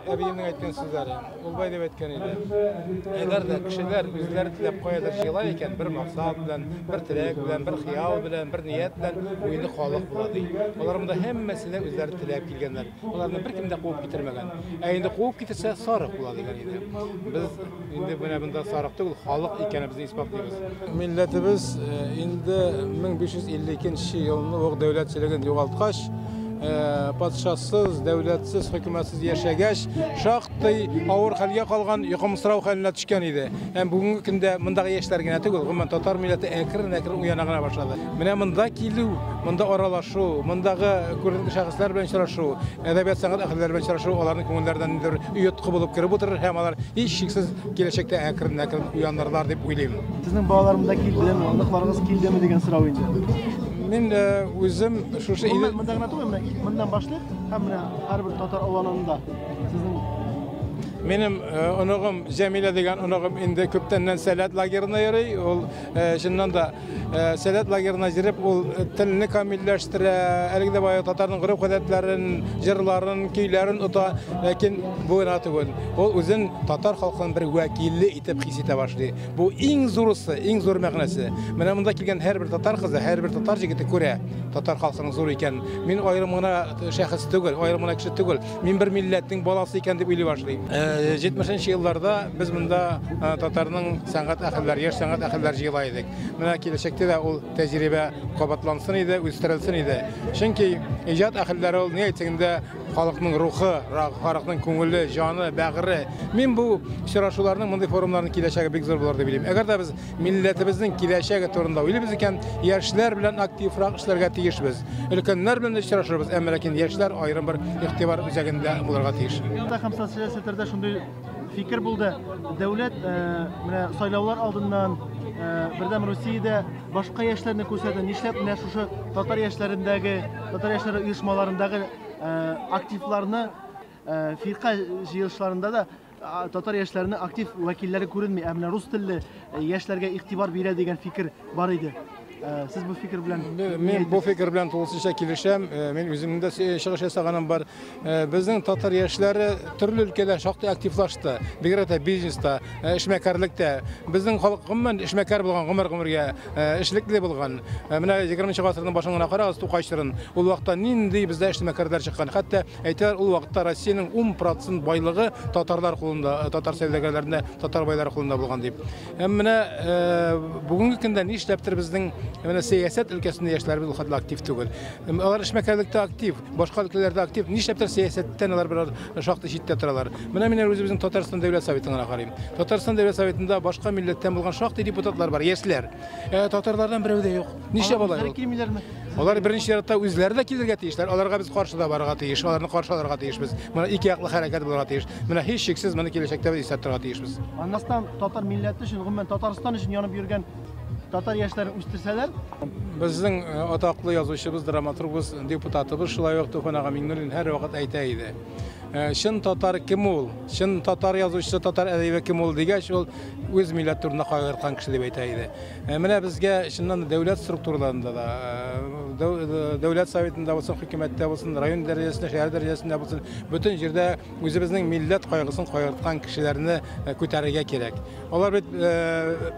Әбиемнең әйткән сүзләре. Ул бай дип әйткән иде. Әгәр дә кешеләр үзләре теләп каядыр җыела икән, бер максат белән, бер теләк белән, бер хыял белән, бер ният белән, бу инде халык була ди. Алар монда һәммәсе дә үзләре теләп килгәннәр. Аларны беркем дә куып китермәгән. Ә инде куып китерсә, сарык була дигән иде. Без инде менә монда сарык түгел, халык икәнебезне исбатлыйбыз. Милләтебез инде 1552 елны ук дәүләтчелеген югалткач, патшасыз, дәүләтсез, хөкүмәтсез яшәгәч, шактый авыр хәлгә калган, йокымсырау хәленә төшкән иде. Һәм бүгенге көндә мондагы яшьләр генә түгел, гомумән татар милләте әкрен-әкрен уяна гына башлады. Менә монда килү, монда аралашу, мондагы күренекле шәхесләр белән очрашу, әдәбият сәнгать әһелләре белән очрашу аларның күңелләренә ниндидер оеткы булып кереп утырыр һәм алар һичшиксез киләчәктә әкрен-әкрен уянырлар дип уйлыйм. Сезнең балалар монда килдеме, оныкларыгыз килдеме дигән сорау инде. Мин үзем шушы Гомумән, монда гына түгел, менә моннан башлыйк һәм менә һәрбер татар авылында сезнең. Минем оныгым Җәмилә дигән оныгым инде күптәннән Сәләт лагерына йөри. Ул чыннан да Сәләт лагерына йөреп, ул телне камилләштерә, әлеге дә баягы татарның гореф-гадәтләрен, җырларын, көйләрен ота. Ләкин бу гына түгел. Ул үзен татар халкының бер вәкиле итеп хис итә башлый. Бу иң зурысы, иң зур мәгънәсе. Менә монда килгән һәрбер татар кызы, һәрбер татар җегете күрә татар халкының зур икәнен. Мин аерым гына шәхес түгел, аерым гына кеше түгел. Мин бер милләтнең баласы икән дип уйлый башлый. 70 елларда без монда татарның сәнгать әһелләре, яшь сәнгать әһелләре җыела идек. Менә киләчәктә дә ул тәҗрибә кабатлансын иде, үстерелсен иде. Чөнки иҗат әһелләре ул ни әйтсәң дә халыкның рухы, халыкның күңеле, җаны, бәгыре. Мин бу очрашуларның, мондый форумнарның киләчәге бик зур булыр дип уйлыйм. Әгәр дә без милләтебезнең киләчәге турында уйлыйбыз икән, яшьләр белән активрак эшләргә тиешбез. Өлкәннәр белән дә очрашырбыз, әмма ләкин яшьләр аерым бер игътибар үзәгендә булырга тиеш. Һәм социаль челтәрдә шундый фикер булды. Дәүләт менә сайлаулар алдыннан Бердәм Русиядә башка яшьләрне күрсәтә. Нишләп менә шушы татар яшьләрендәге, татар яшьләре оешмаларындагы активларны фирка җыелышларында да татар яшьләренең актив вәкилләре күренми, ә менә рус телле яшьләргә игътибар бирә дигән фикер бар иде. Сез бу фикер белән? Мин бу фикер белән тулысынча килешәм. Мин үземнең дә чыгыш ясаганым бар. Безнең татар яшьләре төрле өлкәдә шактый активлашты. Бигрәк тә бизнеста, эшмәкәрлектә. Безнең халык гомумән эшмәкәр булган, гомер-гомергә эшлекле булган. Менә 20 гасырның башын гына карагыз, Тукай чорын. Ул вакытта нинди бездә эшмәкәрләр чыккан. Хәтта әйтәләр, ул вакытта Россиянең 10% байлыгы татарлар кулында, татар сәүдәгәрләрендә, татар байлары кулында булган дип. Һәм менә бүгенге көндә нишләптер безнең менә сәясәт өлкәсендә яшьләребез ул хәтле актив түгел. Алар эшмәкәрлектә актив, башка өлкәләрдә актив, нишләптер сәясәттән алар бераз шактый читтә торалар. Менә мин әле үзебезнең Татарстан Дәүләт Советын гына карыйм. Татарстан Дәүләт Советында башка милләттән булган шактый депутатлар бар, яшьләр. Ә татарлардан берәү дә юк. Нишләп алай ул? Килмиләрме? Алар беренче чиратта үзләре дә килергә тиешләр. Аларга без каршы да барырга тиеш, аларны каршы алырга тиешбез. Моны ике яклы хәрәкәт булырга тиеш. Менә һичшиксез моны киләчәктә без истә торырга тиешбез. Аннан татар милләте өчен, гомумән Татарстан өчен янып йөргән татар яшьләрен үстерсәләр. Безнең атаклы язучыбыз, драматургыбыз, депутатыбыз шулай ук Туфан ага Миңнуллин һәрвакыт әйтә иде. Чын татар кем ул? Чын татар язучысы, татар әдибе кем ул дигәч, ул үз милләт турында кайгырткан кеше дип әйтә иде. Менә безгә чыннан да дәүләт структураларында да, дәүләт советында булсын, хөкүмәттә булсын, район дәрәҗәсендә, шәһәр дәрәҗәсендә булсын, бөтен җирдә үзебезнең милләт кайгысын кайгырткан кешеләрне күтәрергә кирәк. Алар бит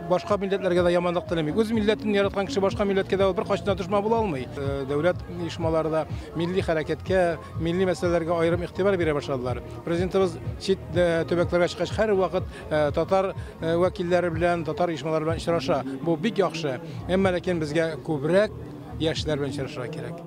башка милләтләргә дә яманлык теләми. Үз милләтен яраткан кеше башка милләткә дә ул беркайчан да дошман була алмый. Дәүләт оешмалары да милли хәрәкәткә, милли мәсьәләләргә аерым игътибар бирә башладылар. Президентыбыз чит төбәкләргә чыккач һәрвакыт татар вәкилләре белән, татар оешмалары белән очраша. Бу бик яхшы. Әмма ләкин безгә күбрәк яшьләр белән очрашырга кирәк.